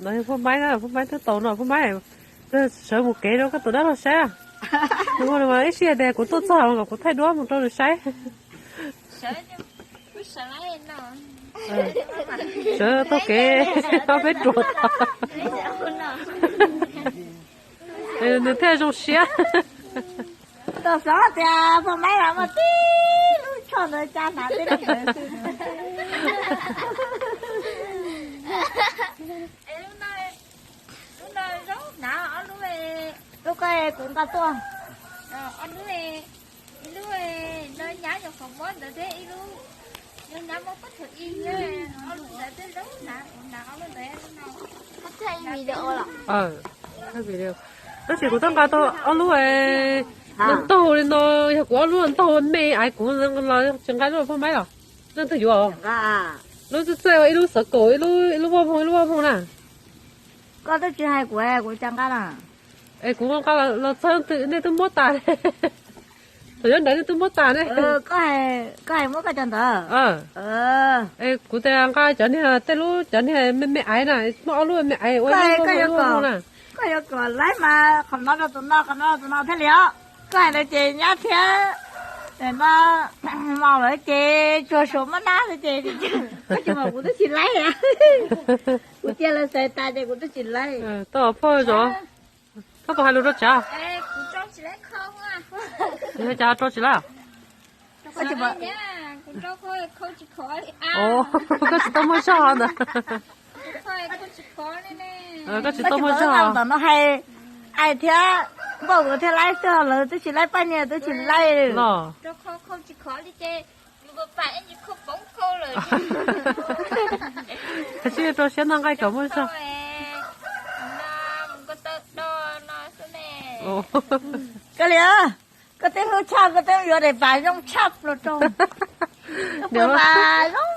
No yog Phaj Maib na, Phaj Maib twb tau no, Phaj Maib, sawv mus kev rau koj tus dab laug saib. Ib sij tias kuv tuaj txog los kom kuv thaij duab mus rau nws saib. Sawv taug kev ob peb ruam tod. Nws thiaj zoo siab. Tau xav tias Phaj Maib los muaj tib lub choj ntawd cab hnav tib lub ntawd xwb. Lub no zoo hnav ob lub. Lub ko kuv nqa tuaj. Ob lub, ib lub no nyab yog qhov muab ntawd thiab ib lub yog nyab muab pab thaum ib, ob lub ntawd twb zoo hnav, kuv hnav ob lub ntawd. Tab sis kuv twb nqa tau ob lub ntaug li no, yog kuv ob lub ntaug me aiv kuv los tsis nqa lub Phaj Maib los. Leej twg yuav? Lub txawj txawj ua ib lub xav kaum ib lub, ib lub vaj voog ib lub vaj voog na. Koj twb tsis hais kuv, kuv cas nqa na. Es kuv nqa los txog nej twb muab tas. Thaum nyob ntawd nej twb muab tas ne. Koj hais muab koj cov ntawd. Es kuv tias nqa cov niag, tej lub cov niag me me aiv na, muaj ob lub me aiv ua ib lub vaj voog na. Koj yuav kom laib mas qhov no rau tus no, qhov no rau tus no thiaj li os. Koj hais ntawd ces nyab thiab no maus lawm ces tsuag suav muab nab xwb ces koj tsis mas kuv twb tsis laib. Kuv cia lawv xaiv tas ces kuv twb tsis laib. Tau phauj zov, koj puas hais lus rau tsav? Yog cas rau tsis laib? Koj tsis tau muaj zog ntawd. Koj tsis tau muaj zog. Ntawm no hais, hais thiab npauj kuv thiaj laib xwb, lawv twb tsis laib, paj niag twb tsis laib los. Koj siab rau siab noj nqaij kom muaj zog. Koj li, koj twb hlub tshaj, koj twb yuav daim pas zoo tshaj plaws rau. Koj puas pas zoo?